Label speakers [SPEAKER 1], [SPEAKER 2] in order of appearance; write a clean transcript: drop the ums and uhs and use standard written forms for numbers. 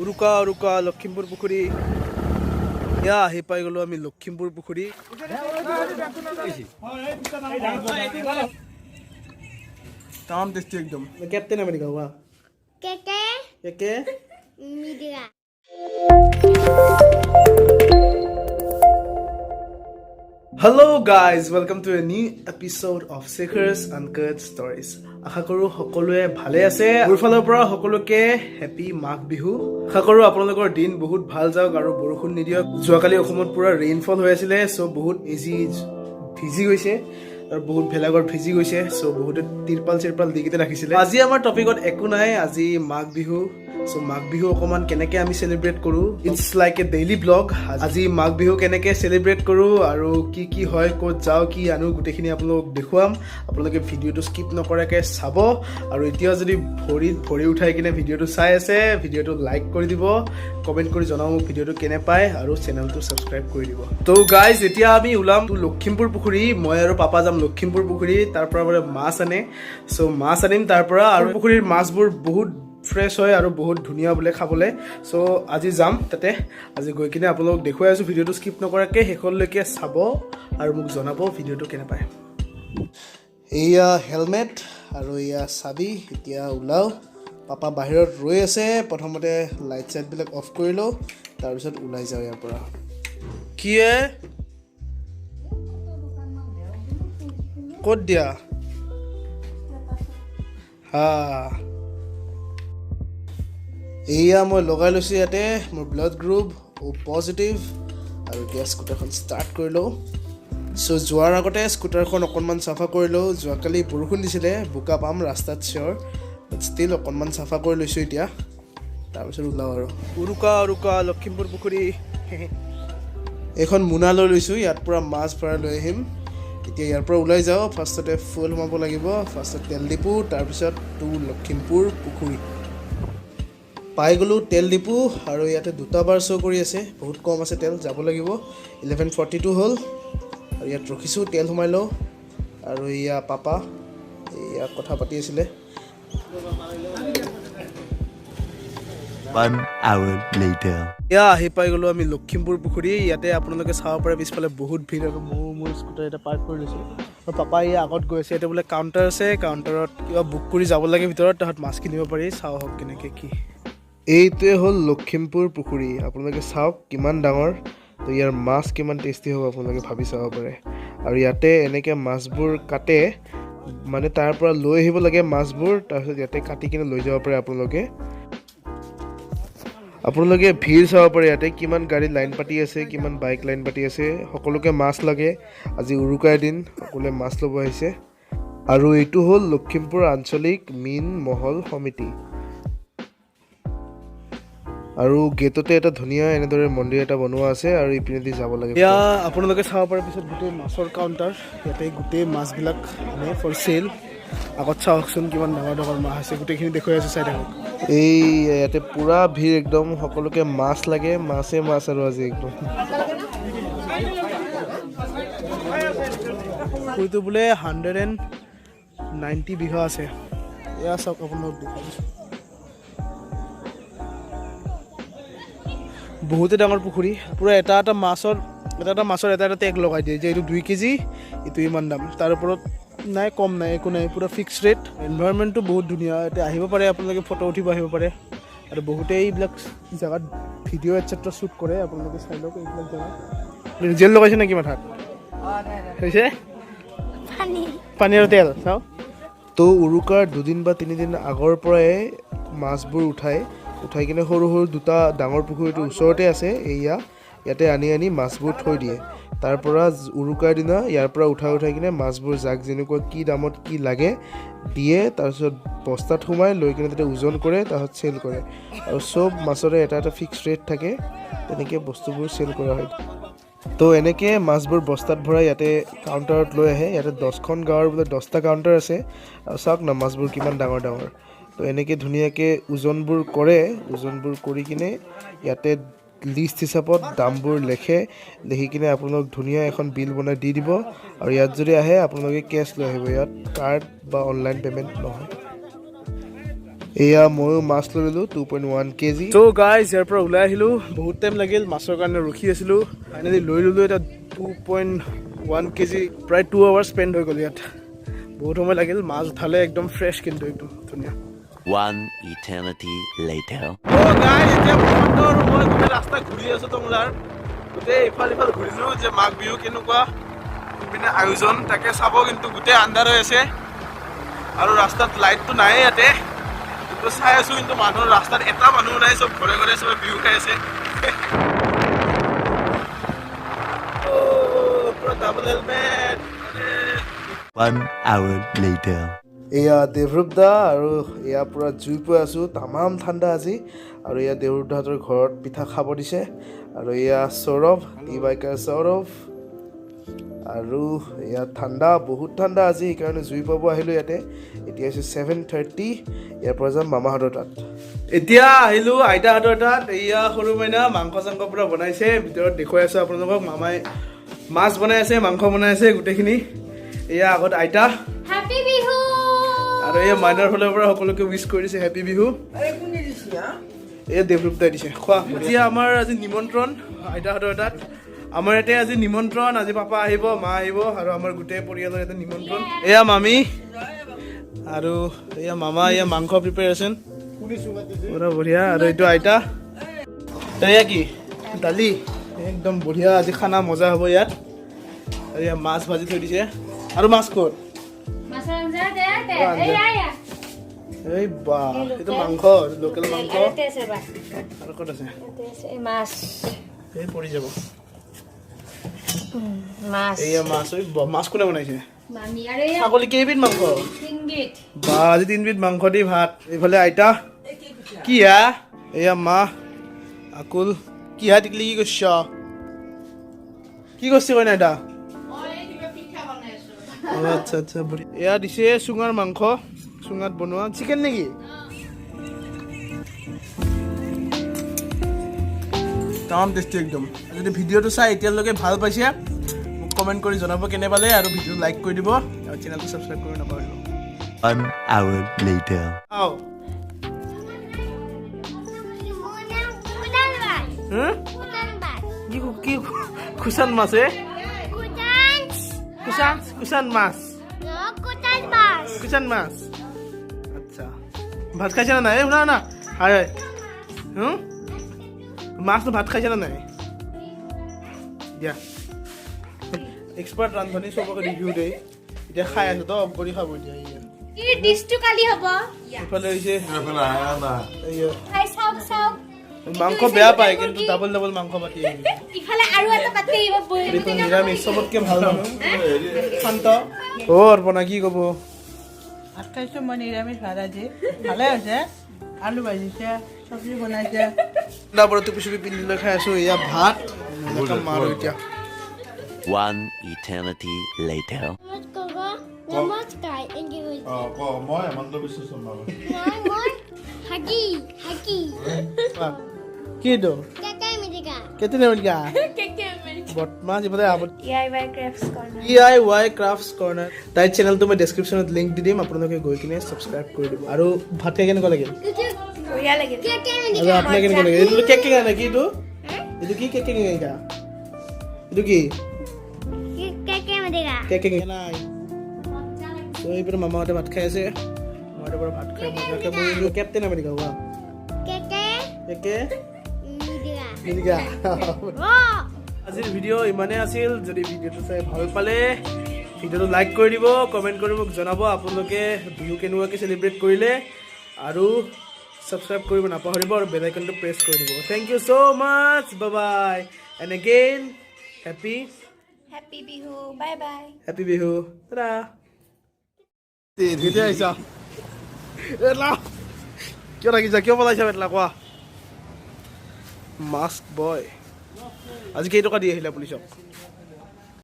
[SPEAKER 1] উৰুকা উৰুকা লখিমপুৰ পুখুৰী। এয়া আহি পাই গ'লো আমি লখিমপুৰ পুখুৰী। তামাম টেষ্টি একদম। কেপ্টেইন আমেৰিকা হোৱা
[SPEAKER 2] কেকে
[SPEAKER 1] একে
[SPEAKER 2] media.
[SPEAKER 1] Hello guys, welcome to a new episode of Shekhar's Uncut Stories. আশা কৰোঁ সকলোৱে ভালে আছে। মোৰ ফালৰ পৰা সকলোকে হেপী মাঘ বিহু। আশা কৰোঁ আপোনালোকৰ দিন বহুত ভাল যাওক আৰু বৰষুণ নিদিয়ক। যোৱাকালি অসমত পুৰা ৰেইনফল হৈ আছিলে, চ' বহুত ইজি ভিজি গৈছে আৰু বহুত ভেলাঘৰ ভিজি গৈছে। চ' বহুতে তিৰপাল চিৰপাল দি কিনে ৰাখিছিলে। আজি আমাৰ টপিকত একো নাই, আজি মাঘ বিহু। চ' মাঘ বিহু অকণমান কেনেকে আমি চেলিব্ৰেট কৰোঁ, it's like a daily vlog। আজি মাঘ বিহু কেনেকে চেলিব্ৰেট কৰোঁ আৰু কি কি হয়, ক'ত যাওঁ, কি আনো, গোটেইখিনি আপোনালোকক দেখুৱাম। আপোনালোকে ভিডিঅ'টো স্কিপ নকৰাকৈ চাব। আৰু এতিয়াও যদি ভৰিত ভৰি উঠাই কিনে ভিডিঅ'টো চাই আছে, ভিডিঅ'টো লাইক কৰি দিব, কমেণ্ট কৰি জনাব মোক ভিডিঅ'টো কেনে পায় আৰু চেনেলটো ছাবস্ক্ৰাইব কৰি দিব। ত' গাইজ, এতিয়া আমি ওলাম টু লখিমপুৰ পুখুৰী। মই আৰু পাপা যাম লখিমপুৰ পুখুৰী। তাৰ পৰা বোলে মাছ আনে, চ' মাছ আনিম তাৰ পৰা। আৰু পুখুৰীৰ মাছবোৰ বহুত ফ্ৰেছ হয় আৰু বহুত ধুনীয়া বোলে খাবলৈ। চ' আজি যাম তাতে। আজি গৈ কিনে আপোনালোকক দেখুৱাই আছোঁ। ভিডিঅ'টো স্কিপ নকৰাকৈ শেষলৈকে চাব আৰু মোক জনাব ভিডিঅ'টো কেনে পায়। এয়া হেলমেট আৰু এয়া চাবি। এতিয়া ওলাওঁ। পাপা বাহিৰত ৰৈ আছে। প্ৰথমতে লাইট চাইটবিলাক অফ কৰি লওঁ, তাৰপিছত ওলাই যাওঁ ইয়াৰ পৰা। কি এ? ক'ত দিয়া? হা, এয়া মই লগাই লৈছোঁ ইয়াতে মোৰ ব্লাড গ্ৰুপ অ' পজিটিভ। আৰু এতিয়া স্কুটাৰখন ষ্টাৰ্ট কৰি লওঁ। চ' যোৱাৰ আগতে স্কুটাৰখন অকণমান চাফা কৰি লওঁ। যোৱাকালি বৰষুণ দিছিলে, বোকা পাম ৰাস্তাত চিয়'ৰ, বাট ষ্টিল অকণমান চাফা কৰি লৈছোঁ এতিয়া, তাৰপিছত ওলাওঁ। আৰু উৰুকা উৰুকা লখিমপুৰ পুখুৰী। এইখন মোনা লৈ লৈছোঁ, ইয়াত পূৰা মাছ ভৰাই লৈ আহিম। এতিয়া ইয়াৰ পৰা ওলাই যাওঁ। ফাৰ্ষ্টতে ফুৱেল সোমাব লাগিব, ফাৰ্ষ্টত তেল ডিপু, তাৰপিছত টু লখিমপুৰ পুখুৰী। পাই গ'লোঁ তেল ডিপু আৰু ইয়াতে দুটা বাৰ শ্ব' কৰি আছে। বহুত কম আছে তেল, যাব লাগিব। 11:42 হ'ল আৰু ইয়াত ৰখিছোঁ, তেল সোমাই লওঁ। আৰু এয়া পাপা, এয়া কথা পাতি আছিলে।
[SPEAKER 3] One hour later.
[SPEAKER 1] এয়া আহি পাই গ'লোঁ আমি লখিমপুৰ পুখুৰী। ইয়াতে আপোনালোকে চাব পাৰে পিছফালে বহুত ভিৰ আৰু ময়ো মোৰ স্কুটাৰ এটা পাৰ্ক কৰি লৈছোঁ আৰু পাপা এই আগত গৈ আছে। ইয়াতে বোলে কাউণ্টাৰ আছে, কাউণ্টাৰত কিবা বুক কৰি যাব লাগে ভিতৰত, তাহাঁত মাছ কিনিব পাৰি। চাওঁ হওক কেনেকৈ কি। এইটোৱে হ'ল লখিমপুৰ পুখুৰী। আপোনালোকে চাওক কিমান ডাঙৰ। তো ইয়াৰ মাছ কিমান টেষ্টি হ'ব আপোনালোকে ভাবি চাব পাৰে। আৰু ইয়াতে এনেকৈ মাছবোৰ কাটে, মানে তাৰ পৰা লৈ আহিব লাগে মাছবোৰ, তাৰপিছত ইয়াতে কাটি কিনে লৈ যাব পাৰে আপোনালোকে। আপোনালোকে ভিৰ চাব পাৰে, ইয়াতে কিমান গাড়ী লাইন পাতি আছে, কিমান বাইক লাইন পাতি আছে। সকলোকে মাছ লাগে। আজি উৰুকাৰ দিন, সকলোৱে মাছ ল'ব আহিছে। আৰু এইটো হ'ল লখিমপুৰ আঞ্চলিক মীন মহল সমিতি। আৰু গেটতে এটা ধুনীয়া এনেদৰে মন্দিৰ এটা বনোৱা আছে আৰু ইপিনেদি যাব লাগে। এয়া আপোনালোকে চাব পাৰে পিছত গোটেই মাছৰ কাউণ্টাৰ। ইয়াতে গোটেই মাছবিলাক আনে ফৰ চেল। আগত চাওকচোন কিমান ডাঙৰ ডাঙৰ মাছ আছে, গোটেইখিনি দেখুৱাই আছোঁ, চাই থাকক। এই ইয়াতে পুৰা ভিৰ একদম, সকলোকে মাছ লাগে, মাছে মাছ আৰু আজি একদম। পুখুৰীটো বোলে 190 বিঘা আছে। এয়া চাওক, আপোনালোক দেখাই দিছোঁ, বহুতে ডাঙৰ পুখুৰী। পূৰা এটা এটা মাছৰ এটা এটা টেগ লগাই দিয়ে যে এইটো 2 কেজি, এইটো ইমান দাম। তাৰ ওপৰত নাই, কম নাই, একো নাই, পূৰা ফিক্স ৰেট। এনভাইৰনমেণ্টটো বহুত ধুনীয়া, ইয়াতে আহিব পাৰে আপোনালোকে, ফটো উঠিব আহিব পাৰে। আৰু বহুতে এইবিলাক জেগাত ভিডিঅ' এটচেট্ৰা শ্বুট কৰে। আপোনালোকে চাই লওক এইবিলাক জেগা। জেল লগাইছে নেকি মাথাত? হৈছে
[SPEAKER 2] পানী।
[SPEAKER 1] পানী আৰু তেল চাওঁ। তো উৰুকাৰ দুদিন বা তিনিদিন আগৰ পৰাই মাছবোৰ উঠাই উঠাই কিনে সৰু সৰু দুটা ডাঙৰ পুখুৰীটোৰ ওচৰতে আছে, এয়া ইয়াতে আনি আনি মাছবোৰ থৈ দিয়ে। তাৰ পৰা উৰুকাৰ দিনা ইয়াৰ পৰা উঠাই উঠাই কিনে মাছবোৰ যাক যেনেকুৱা কি দামত কি লাগে দিয়ে। তাৰপিছত বস্তাত সোমাই লৈ কিনে তাতে ওজন কৰে, তাৰপিছত চেল কৰে। আৰু চব মাছৰে এটা এটা ফিক্স ৰেট থাকে, তেনেকৈ বস্তুবোৰ চেল কৰা হয়। তো এনেকৈ মাছবোৰ বস্তাত ভৰাই ইয়াতে কাউণ্টাৰত লৈ আহে। ইয়াতে 10খন গাঁৱৰ বোলে 10টা কাউণ্টাৰ আছে। আৰু চাওক না মাছবোৰ কিমান ডাঙৰ ডাঙৰ। তো এনেকৈ ধুনীয়াকৈ ওজনবোৰ কৰে, ওজনবোৰ কৰি কিনে ইয়াতে লিষ্ট হিচাপত দামবোৰ লেখে, লিখি কিনে আপোনালোক ধুনীয়া এখন বিল বনাই দি দিব। আৰু ইয়াত যদি আহে আপোনালোকে কেছ লৈ আহিব, ইয়াত কাৰ্ড বা অনলাইন পে'মেণ্ট নহয়। এয়া ময়ো মাছ লৈ ল'লোঁ, 2.1 kg। ত' গাইজ, ইয়াৰ পৰা ওলাই আহিলোঁ। বহুত টাইম লাগিল, মাছৰ কাৰণে ৰখি আছিলোঁ। ফাইনেলি লৈ ল'লোঁ এটা 2.1 kg। প্ৰায় 2 আৱাৰ্ছ স্পেণ্ড হৈ গ'ল ইয়াত। বহুত সময় লাগিল। মাছ উঠালে একদম ফ্ৰেছ, কিন্তু একদম ধুনীয়া।
[SPEAKER 3] One eternity later.
[SPEAKER 1] অ' গাইজ, এতিয়া প্ৰশান্ত আৰু মই গোটেই ৰাস্তা ঘূৰি আছো। টংলাৰ গোটেই ইফাল ইফাল ঘূৰিছো যে মাঘ বিহু কেনেকুৱা পিনে আয়োজন তাকে চাব। কিন্তু গোটেই আন্ধাৰ হৈ আছে আৰু ৰাস্তাত লাইটটো নাই ইয়াতে। কিন্তু চাই আছো, কিন্তু মানুহৰ ৰাস্তাত এটা মানুহ নাই। চব ঘৰে ঘৰে চবে বিহু খাই আছে। অ', পুৰা double helmet.
[SPEAKER 3] One hour later.
[SPEAKER 1] এয়া দেৱৰূপ দা আৰু এয়া পূৰা জুই পুৱাই আছোঁ। তামাম ঠাণ্ডা আজি। আৰু এয়া দেৱৰূপ দাহঁতৰ ঘৰত পিঠা খাব দিছে। আৰু এয়া সৌৰভ, ই বাইকাৰ সৌৰভ। আৰু এয়া ঠাণ্ডা, বহুত ঠাণ্ডা আজি, সেইকাৰণে জুই পুৱাব আহিলোঁ ইয়াতে। এতিয়া হৈছে 7:30। ইয়াৰ পৰা যাম মামাহঁতৰ তাত। এতিয়া আহিলোঁ আইতাহঁতৰ তাত। এয়া সৰু মাইনা মাংস চাংস পূৰা বনাইছে। ভিতৰত দেখুৱাই আছোঁ আপোনালোকক। মামাই মাছ বনাই আছে, মাংস বনাই আছে গোটেইখিনি। এয়া আগত আইতা।
[SPEAKER 2] হেপী বিহু!
[SPEAKER 1] আৰু এই মাইনাৰ ফালৰ পৰা সকলোকে উইচ কৰি দিছে হেপী বিহু। এই দেৱৰূপ দাই দিছে খোৱা। এতিয়া আমাৰ আজি নিমন্ত্ৰণ আইতাহঁতৰ তাত। আমাৰ ইয়াতে আজি নিমন্ত্ৰণ। আজি পাপা আহিব, মা আহিব আৰু আমাৰ গোটেই পৰিয়ালৰ ইয়াতে নিমন্ত্ৰণ। এয়া মামী আৰু এয়া মামা। এয়া মাংস প্ৰিপেৰেশ্যন পুৰা বঢ়িয়া। আৰু এইটো আইতা। এয়া কি দালি, একদম বঢ়িয়া। আজি খানা মজা হ'ব ইয়াত। আৰু এয়া মাছ ভাজি থৈ দিছে। আৰু মাছ ক'ত?
[SPEAKER 2] মাছৰ আঞ্জা দে দে।
[SPEAKER 1] অ, আঞ্জা।
[SPEAKER 2] এই আয়া।
[SPEAKER 1] এই বা, এইটো মাংস, লোকেল মাংস।
[SPEAKER 2] আৰু ইয়াতে আছে বা।
[SPEAKER 1] আৰু ক'ত আছে?
[SPEAKER 2] ইয়াতে আছে এই মাছ।
[SPEAKER 1] এই পৰি যাব।
[SPEAKER 2] মাছ।
[SPEAKER 1] এইয়া মাছ। ঐ বা, মাছ কোনে বনাইছে?
[SPEAKER 2] মামী। আৰু এই
[SPEAKER 1] ছাগলী কেইবিধ মাংস?
[SPEAKER 2] তিনবিধ।
[SPEAKER 1] বা, আজি তিনবিধ মাংস দি ভাত। এইফালে আইতা। কি হা? এয়া মা আকুল। কি হা টিকলি, কি কৰিছ? কি কৰিছে কইনা আইতা? অ, আচ্ছা, বঢ়িয়া। এয়া দিছে চুঙাৰ মাংস, চুঙাত বনোৱা চিকেন নেকি? তামাম টেষ্টি একদম। যদি ভিডিঅ'টো চাই এতিয়ালৈকে ভাল পাইছে, মোক কমেণ্ট কৰি জনাব কেনে পালে। আৰু ভিডিঅ'টো লাইক কৰি দিব আৰু চেনেলটো ছাবস্ক্ৰাইব কৰিব নাপাহৰিব।
[SPEAKER 3] One hour later.
[SPEAKER 1] আও।
[SPEAKER 2] মোৰ নাম কুটান মাছ।
[SPEAKER 1] হুম?
[SPEAKER 2] কুটান মাছ।
[SPEAKER 1] কি কি খুচান মাছ হে?
[SPEAKER 2] কুটান।
[SPEAKER 1] কুচান, কুচান মাছ।
[SPEAKER 2] কুটান মাছ।
[SPEAKER 1] কুচান মাছ। আচ্ছা, ভাত খাইছা নে নাই? এই শুনা না, হাই হাই। হুম, মাছটো ভাত খাইছা নে নাই? দিয়া, এক্সপাৰ্ট ৰান্ধনি চবকে ৰিভিউ দিয়ে। এতিয়া খাই আছো তো অফ কৰি খাব এতিয়া এয়া।
[SPEAKER 2] কি ডিছটো কালি হ'ব।
[SPEAKER 1] এইফালে হৈছে এয়া।
[SPEAKER 2] খাই চাওক চাওক।
[SPEAKER 1] মাংস বেয়া পায়, কিন্তু ডাবল ডাবল মাংস পাতি আহিছে।
[SPEAKER 2] ইফালে আৰু এটা পাতি আহিব।
[SPEAKER 1] এইটো নিৰামিষ, চবতকে ভাল মানুহ, শান্ত। অ অৰ্পণা, কি ক'ব?
[SPEAKER 4] ভাত খাইছোঁ মই, নিৰামিষ ভাত আজি। ভালে হৈছে, আলু ভাজিছে, চব্জি বনাইছে।
[SPEAKER 1] ঠাণ্ডা পৰা টুপি চুপি পিন্ধি লৈ খাই আছো। এয়া ভাত মাৰো এতিয়া।
[SPEAKER 3] One eternity later.
[SPEAKER 2] নমস্কাৰ।
[SPEAKER 5] ক, মই হেমন্ত বিশ্ব শৰ্মা।
[SPEAKER 2] মই হাগি হাগি।
[SPEAKER 1] কি এইটো?
[SPEAKER 2] কেকে মেডিকা।
[SPEAKER 1] কেতিয়া আমেৰিকা বদমাছ। ইফালে
[SPEAKER 2] DIY crafts corner.
[SPEAKER 1] DIY crafts corner. তাইৰ চেনেলটো মই ডেছক্ৰিপশ্যনত লিংক দি দিম, আপোনালোকে গৈ কিনে ছাবস্ক্ৰাইব কৰি দিব। আৰু ভাত খাই কেনেকুৱা লাগিল?
[SPEAKER 2] বঢ়িয়া লাগিল। কেকে
[SPEAKER 1] আৰু
[SPEAKER 2] মেডিকা।
[SPEAKER 1] আপোনাক কেনেকুৱা লাগিল? এইটো কেক কেক নেকি এইটো? এইটো কি কেক কেক নেকি? এইটো কি?
[SPEAKER 2] কেকে মেডিকা।
[SPEAKER 1] কেক কেক নাই তো। এইপিনে মামাহঁতে ভাত খাই আছে। মই পৰা ভাত খাই মজাকে বহিলোঁ। কেপ্টেইন আমেৰিকা ৱা।
[SPEAKER 2] কেকে
[SPEAKER 1] কেকে
[SPEAKER 2] মেডিকা।
[SPEAKER 1] মেডিকা।
[SPEAKER 2] অ।
[SPEAKER 1] আজিৰ ভিডিঅ' ইমানেই আছিল। যদি ভিডিঅ'টো চাই ভাল পালে, ভিডিঅ'টো লাইক কৰি দিব, কমেণ্ট কৰি মোক জনাব আপোনালোকে বিহু কেনেকুৱাকৈ চেলিব্ৰেট কৰিলে। আৰু ছাবস্ক্ৰাইব কৰিব নাপাহৰিব আৰু বেল আইকনটো প্ৰেছ কৰি দিব। Thank you so much, bye bye and again happy
[SPEAKER 2] happy Bihu, bye bye.
[SPEAKER 1] Happy Bihu, tada. কেতিয়া আহিছা এটলা? কিয় থাকিছা, কিয় পলাইছা এটলা, কোৱা। মাস্ক বয়, আজি কেইটকা দি আহিলা পুলিচক?